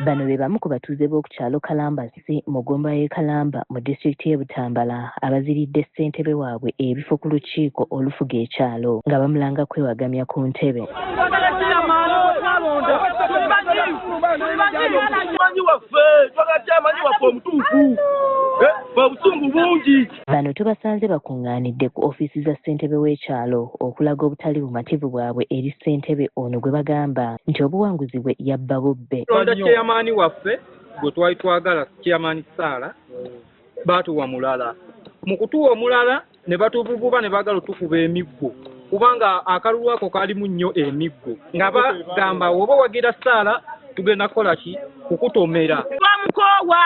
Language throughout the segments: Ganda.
Bano be bamu ku batuuze b'oku kyalo Kalamba C mu ggomba y'e Kalamba mu disitulikiti y'e Butambala abaziridde ssentebe waabwe ebifo ku lukiiko olufuga ekyalo nga bamulanga kwewagamya ku ntebe. Bano tubasanze bakungaanidde ku ofiisi za ssentebe w'ekyalo okulaga obutali bumativu bwabwe eri ssentebe ono gwe bagamba nti obuwanguzi bwe yabba bubbe. Tulonda chairman waffe gwe twali twagala, Chairman Saala, baatuwa mulala. Mu kutuwa omulala ne batuvuvuba ne baagala otukuba emiggo, kubanga akalulu ako kaalimu nnyo emiggo, nga bagamba woba wagira Saala tugenda kukola ki? Kukutomera. Twamukoowa,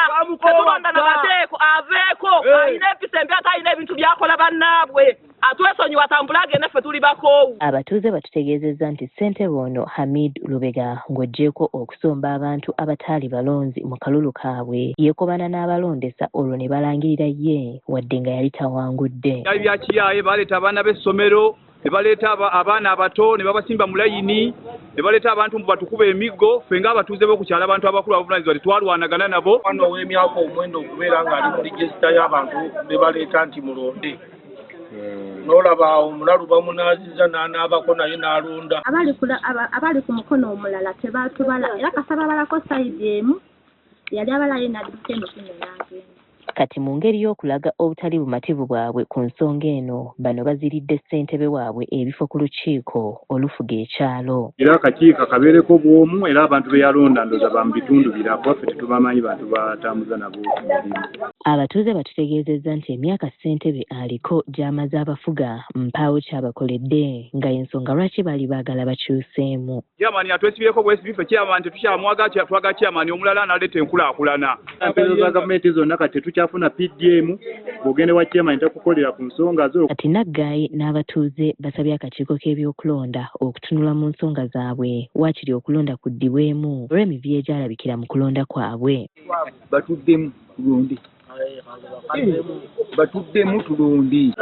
tetulonda na mateeko, aveeko, alina empisa embi ate alina ebintu by'akola bannaabwe, atwesonyiwa atambule agende, ffe tuli bakoowu. Abatuuze batutegeezezza nti ssentebe ono Hamid Lubega ng'oggyeeko okusomba abantu abataali balonzi mu kalulu kaabwe, yeekobana n'abalondesa olwo ne balangirira ye wadde nga yali tawangudde. Byali bya kiyaaye, baleeta abaana b'essomero ne baleeta abaana abato ne babasimba mu layini ne baleeta abantu mbu batukuba emiggo. Ffe ng'abatuuze b'oku kyalo, abantu abakulu abavunaanyizibwa, tetwalwanagana nabo. Omwana ow'emyaka 9 okubeera ng'ali mu register y'abantu be baleeta nti mulonde, n'olaba omulalu bamunaaziza n'anaabako naye n'alonda. Abali ku mukono omulala tebatubala, era kasaba balako side emu yali abalayo n'adduka emikono n'agenda. Kati mu ngeri y'okulaga obutali bumativu bwabwe ku nsonga eno, bano baziridde ssentebe waabwe ebifo ku lukiiko olufuga ekyalo. Era akakiiko kabeereko bw'omu, era abantu be yalonda ndowooza ba mu bitundu birala, kuba ffe tetubamanyi bantu batambuza nabo emirimu. Abatuuze batutegeezezza nti emyaka ssentebe aliko gy'amaze abafuga mpaawo kyabakoledde, nga y'ensonga lwaki baali baagala bakyuseemu. Chairman atwesibyeko bwesibi, ffe chairman tetukyamwagala, twagala chairman omulala n'aleeta enkulaakulana. Empeereza za gavumenti zonna kati tetukyafuna PDM, bw'ogenda wa chairman takukolera ku nsonga zo. Kati Naggayi n'abatuuze basabye akakiiko k'ebyokulonda okutunula mu nsonga zaabwe, waakiri okulonda kuddibwemu olw'emivuyo egyalabikira mu kulonda kwabwe. Batuddemu tulonde, batuddemu tulonde.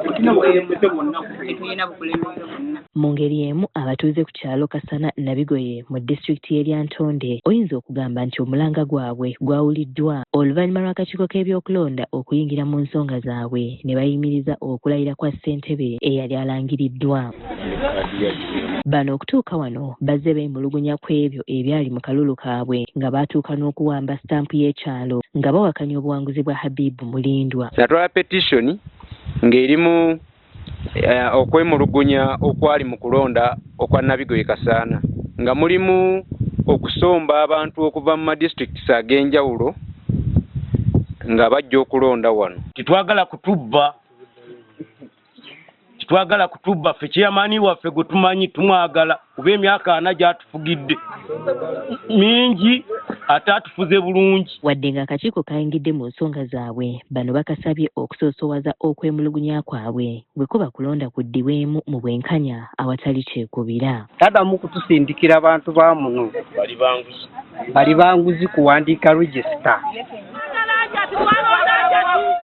Tetulina bukulembeze bwonna. Mu ngeri emu, abatuuze ku kyalo Kasana Nabigoye mu disitulikiti y'e Lyantonde oyinza okugamba nti omulanga gwabwe gwawuliddwa oluvannyuma lw'akakiiko k'ebyokulonda okuyingira mu nsonga zaabwe ne bayimiriza okulayira kwa ssentebe eyali alangiriddwa. Bano okutuuka wano bazze beemulugunya ku ebyo ebyali mu kalulu kaabwe, nga baatuuka n'okuwamba sitampu y'ekyalo nga bawakanya obuwanguzi bwa Habibu Mulindwa. Natwala petition ng'erimu okwemulugunya okwali mu kulonda okwa Nabigoye Kasaana, nga mulimu okusomba abantu okuva mu madistricts ag'enjawulo nga bajja okulonda wano. Tetwagala kutubba, tetwagala kutubba. Ffe chairman waffe gwe tumanyi tumwagala, kuba emyaka 40 gyatufugidde mingi ate atufuze bulungi. Wadde ng'akakiiko kayingidde mu nsonga zaabwe, bano bakasabye okusoosowaza okwemulugunya kwabwe bwe kuba kulonda kuddibwemu mu bwenkanya awatali kyekubira. Taddamu kutusindikira bantu ba muno bali banguzi kuwandiika register.